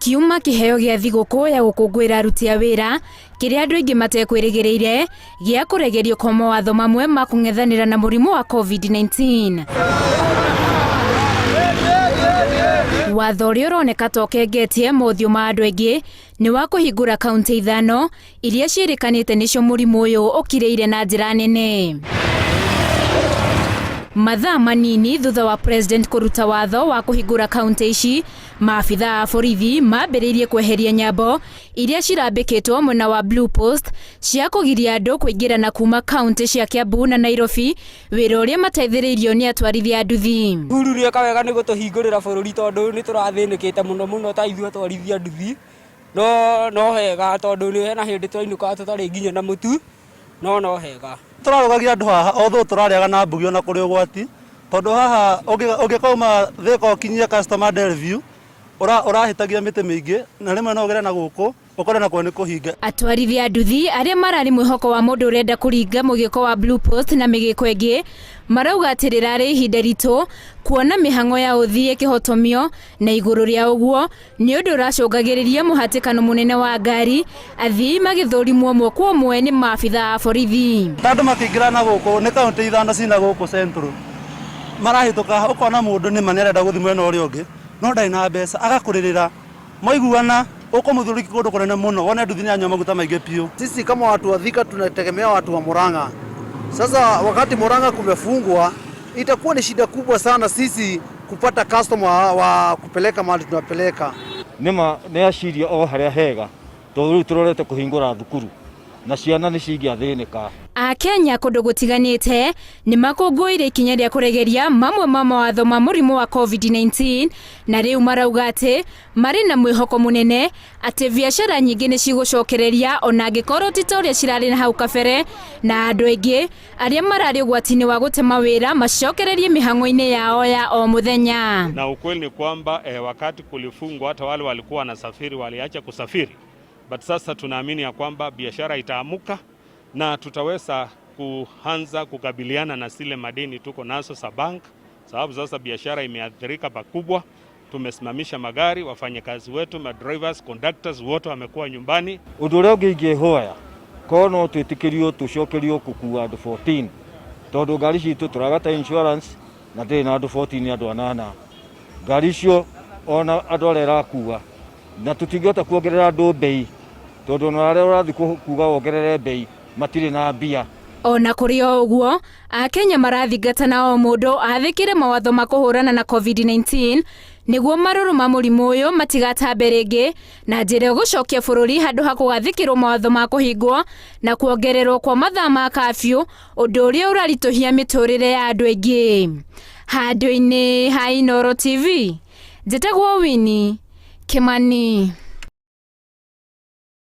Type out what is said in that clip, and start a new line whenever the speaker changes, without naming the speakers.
Kiuma kĩheo gĩa thigũkũ ya gũkũngũĩra aruti a wĩra kĩrĩa andũ aingĩ matekwĩrĩgĩrĩire gĩa kũregerio kwa mawatho mamwe ma kũng'ethanĩra na mũrimũ wa COVID-19. Watho ũrĩa ũroneka ta ũkengetie mothiũ ma andũ aingĩ nĩ wa kũhingũra kaunti ithano iria ciĩrĩkanĩte nĩcio mũrimũ ũyũ ũkirĩire na njĩra nene. Mathaa manini thutha wa president kũruta watho wa kũhingũra kaunti ici, maabitha a borithi mambĩrĩirie kweheria nyambo iria cirambĩkĩtwo mwena wa Blue Post cia kũgiria andũ kũingĩra na kuma kaunti cia Kiambu na Nairobi, wĩra ũrĩa mateithĩrĩirio nĩ atwarithia a nduthi.
Uhuru nĩeka wega nĩ gũtũhingũrĩra bũrũri tondũ nĩ tũrathĩnĩkĩte mũno mũno ta ithuĩ atwarithia nduthi. No no hega tondũ hena hĩndĩ twainũkaga tũtarĩ nginya na mũtu, no no hega.
Tũrarũgagia andũ haha although tũrarĩaga na mbugi ona kũrĩ ũgwati tondũ haha ũngĩkauma Thĩka ũkinyie customer Delview ũrahĩtagia mĩtĩ mĩingĩ na rĩmwe no ũgere na gũkũ ũkore nakuo nĩ kũhinge.
Atwarithia a nduthi arĩa mararĩ mwĩhoko wa mũndũ ũrenda kũringa mũgĩko wa Blue Post na mĩgĩko ĩngĩ marauga atĩ rĩrarĩ ihinda ritũ kuona mĩhang'o ya ũthii ĩkĩhotomio na igũrũ rĩa ũguo Nĩ ũndũ ũracũngagĩrĩria mũhatĩkano mũnene wa ngari, athii magĩthũrimwo ũmwe kwa ũmwe nĩ maabitha a borithi.
Ta andũ makĩingĩra na gũkũ, nĩ kaũntĩ ithano cina gũkũ Central, marahĩtũka haha ũkona mũndũ nĩma nĩ arenda gũthiĩ mwena ũrĩa ũngĩ, no ndarĩ na mbeca, agakũrĩrĩra, mwaiguana ũkũmũthiũrũrũkia kũndũ kũnene mũno, wone nduthi nĩ yanyua maguta maingĩ biũ.
Sisi kama watu wa Thika tunategemea watu wa Murang'a. Sasa wakati Murang'a kumefungwa, itakuwa ni shida kubwa sana sisi kupata customer wa kupeleka mahali tunapeleka.
Nĩma nĩ aciria o harĩa hega tondũ rĩu tũrorete kũhingũra thukuru na ciana nĩ cingĩathĩnĩka.
Akenya kũndũ gũtiganĩte nĩ makũngũĩire ikinya rĩa kũregeria mamwe ma mawatho ma mũrimũ wa COVID-19 na rĩu marauga atĩ marĩ na mwĩhoko mũnene atĩ biacara nyingĩ nĩ cigũcokereria ona angĩkorwo ti ta ũrĩa cirarĩ na hau kabere na andũ aingĩ arĩa mararĩ ũgwati-inĩ wa gũte mawĩra macokererie mĩhang'o-inĩ yao ya o mũthenya.
Na ukweli ni kwamba wakati kulifungwa hata wale walikuwa wanasafiri waliacha kusafiri, but sasa tunaamini ya kwamba biashara itaamuka na tutaweza kuanza kukabiliana na zile madeni tuko nazo za bank, sababu sasa biashara imeathirika pakubwa. Tumesimamisha magari, wafanyakazi wetu, ma drivers, conductors wote wamekuwa nyumbani.
Ũndũ ũrĩa ũngĩ ingĩhoya korwo no twĩtĩkĩrio tũcokerio gũkua andũ 14 tondũ ngari citũ tũragata insurance na ndĩrĩ na andũ 14 andũ anana ngari icio ona andũ arĩa ĩrakua na tũtingĩhota kuongerera andũ mbei tondũ ona arĩa ũrathiĩ kuga wongerere mbei matirĩ na mbia.
Ona kũrĩ o ũguo, Akenya marathingatana o mũndũ athĩkĩre mawatho ma kũhũrana na COVID-19 nĩguo marũrũ ma mũrimũ ũyũ matigatambe rĩngĩ na njĩra ĩgũcokia bũrũri handũ ha kũgathĩkĩrwo mawatho ma kũhingwo na kuongererwo kwa mathaa ma kafyu, ũndũ ũrĩa ũraritũhia mĩtũrĩre ya andũ aingĩ. Handũ-inĩ ha Inooro TV, njĩtagwo Winnie Kimani.